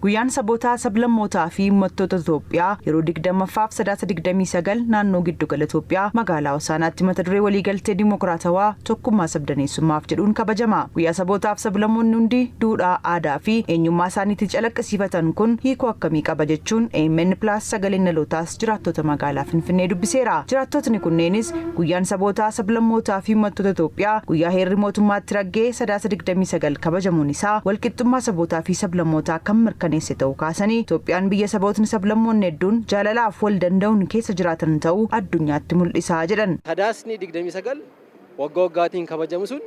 Guyyaan sabootaa, sablammootaa fi uummattoota Itoophiyaa yeroo 20ffaaf Sadaasa 29 naannoo Giddugala Itoophiyaa, magaalaa Hosaanaatti mata duree "Waliigaltee Dimokiraatawaa Tokkummaa Sabdaneessummaaf" jedhuun kabajama. Guyyaa sabootaaf sablammoonni hundi duudhaa, aadaa fi eenyummaa isaaniitti calaqqisiifatan kun hiikoo akkamii qaba jechuun AMN Plus Sagaleen Dhalootaas jiraattota magaalaa Finfinnee dubbiseera. Jiraattotni kunneenis guyyaan sabootaa, sablammootaa fi uummattoota Itoophiyaa guyyaa heerri mootummaatti raggee Sadaasa 29 kabajamuun isaa walqixxummaa sabootaa fi sablammootaa kan mirkaneesse ta'uu kaasanii, Itoophiyaan biyya sabootni, sablammoonni hedduun jaalalaaf wal danda'uun keessa jiraatan ta'uu addunyaatti mul'isaa jedhan. Sadaasni 29 waggaa waggaatiin kabajamu sun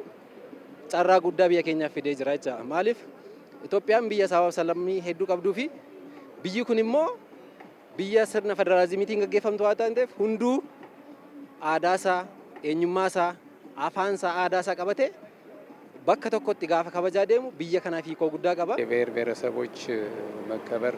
carraa guddaa biyya keenyaaf fidee jira jecha. Maaliif? Itoophiyaan biyya sabaaf sablammii hedduu qabduu fi biyyi kun immoo biyya sirna federaalizimiitiin gaggeeffamtu waan ta'eef, hunduu aadaa isaa, eenyummaa isaa, afaan isaa, aadaa isaa qabatee bakka tokkotti gaafa kabajaa deemu biyya kanaaf hiikoo guddaa qaba. የብሔር ብሔረሰቦች መከበር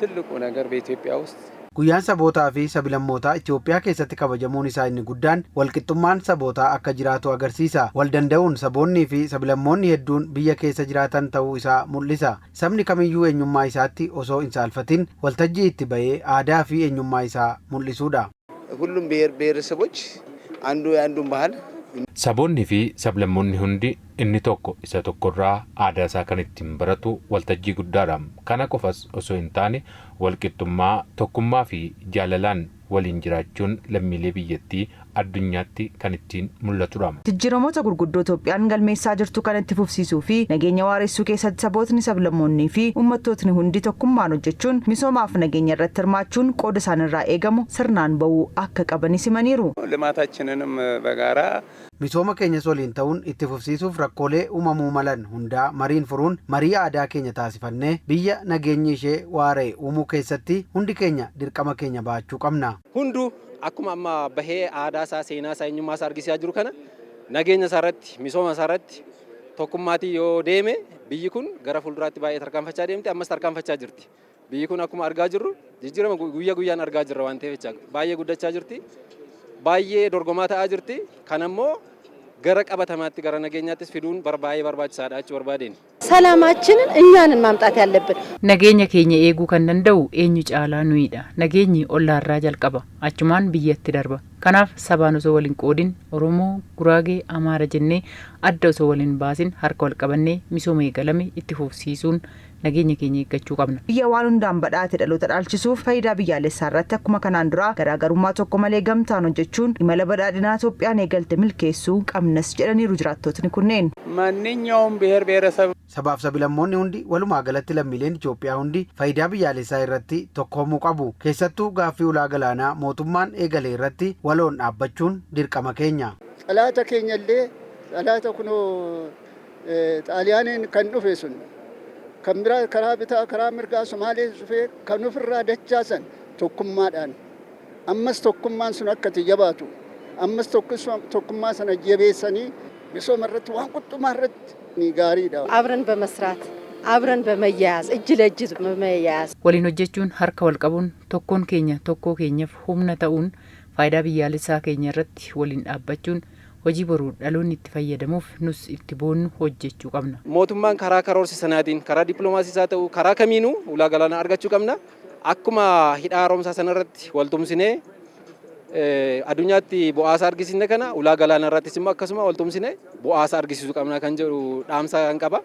ትልቁ ነገር በኢትዮጵያ ውስጥ Guyyaan sabootaa fi sablammootaa Itoophiyaa keessatti kabajamuun isaa inni guddaan walqixxummaan sabootaa akka jiraatu agarsiisa. Wal danda'uun saboonnii fi sablammoonni hedduun biyya keessa jiraatan ta'uu isaa mul'isa. Sabni kamiyyuu eenyummaa isaatti osoo hin saalfatin waltajjii itti bahee aadaa fi eenyummaa isaa mul'isuudha. ሁሉም ብሔር ብሔረሰቦች አንዱ የአንዱን ባህል Saboonni fi sablammoonni hundi inni tokko isa tokkorraa aadaa isaa kan ittiin baratu waltajjii guddaadha. Kana qofas osoo hin taane, walqixxummaa, tokkummaa fi jaalalaan waliin jiraachuun lammiilee biyyattii addunyaatti kan ittiin mul'atudha. Jijjiiramoota gurguddoo Itoophiyaan galmeessaa jirtu kan itti fufsiisuu fi nageenya waaressuu keessatti sabootni, sablammoonnii fi uummattootni hundi tokkummaan hojjechuun misoomaaf nageenya irratti hirmaachuun qooda isaanirraa eegamu sirnaan bahuu akka qabanis himaniiru. ልማታችንንም በጋራ Misooma keenyas waliin ta'uun itti fufsiisuuf rakkoolee uumamuu malan hundaa mariin furuun marii aadaa keenya taasifannee biyya nageenyi ishee waara'e uumuu keessatti hundi keenya dirqama keenya bahachuu qabna. Hunduu akkuma amma bahee aadaa isaa, seenaa isaa, eenyummaa isaa argisiisaa jiru kana nageenya isaa irratti, misooma isaa irratti tokkummaatii yoo deeme, biyyi kun gara fuulduraatti baay'ee tarkaanfachaa deemti, ammas tarkaanfachaa jirti. Biyyi kun akkuma argaa jirru jijjiirama guyyaa guyyaan argaa jirra waan ta'eef jecha baay'ee guddachaa jirti. Baay'ee dorgomaa ta'aa jirti. Kan ammoo gara qabatamaatti, gara nageenyaattis fiduun baay'ee barbaachisaadha jechuu barbaadeen. ሰላማችንን እኛንን ማምጣት ያለብን። Nageenya keenya eeguu kan danda'u eenyu caalaa nuyidha. Nageenyi ollaarraa jalqaba. Achumaan biyyatti darba. Kanaaf sabaan osoo waliin qoodin, Oromoo, Guraagee, Amaara jennee adda osoo waliin baasin, harka wal qabannee misooma eegalame itti fufsiisuun nageenya keenya eeggachuu qabna. Biyya waan hundaan badhaate dhaloota dhaalchisuuf faayidaa biyyaalessaa irratti akkuma kanaan duraa garaagarummaa tokko malee gamtaan hojjechuun imala badhaadhinaa Itoophiyaan eegalte milkeessuu qabnas jedhaniiru jiraattotni kunneen. ማንኛውም ብሔር ብሔረሰብ Sabaaf sablammoonni hundi, walumaa galatti lammiileen Itoophiyaa hundi faayidaa biyyaalessaa irratti tokkoomuu qabu. Keessattuu gaaffii ulaa galaanaa mootummaan eegale irratti waloon dhaabbachuun dirqama keenya. Xalaata keenyallee, xalaata kunoo Xaaliyaaniin kan dhufe sun, kan biraa karaa bitaa, karaa mirgaa Somaalee dhufee kan ofirraa dachaasan tokkummaadhaan, ammas tokkummaan sun akka itti jabaatu, ammas tokkummaa sana jabeessanii misooma irratti, waan qixxummaa irratti ni gaariidha. አብረን በመስራት፣ አብረን በመያያዝ፣ እጅ ለእጅ በመያያዝ Waliin hojjechuun, harka wal qabuun, tokkoon keenya tokkoo keenyaaf humna ta'uun faayidaa biyyaalessaa keenya irratti waliin dhaabbachuun hojii boruu dhaloonni itti fayyadamuuf nus itti boonnu hojjechuu qabna. Mootummaan karaa karoorsi sanaatiin, karaa dippiloomaasiis haa ta'u, karaa kamiinuu ulaa galaanaa argachuu qabna. Akkuma hidha haaromsaa sanarratti waltumsinee addunyaatti bu'aasaa argisiisne kana, ulaa galaanaa irrattis immoo akkasuma waltumsinee bu'aasaa argisiisuu qabna kan jedhu dhaamsa kan qaba.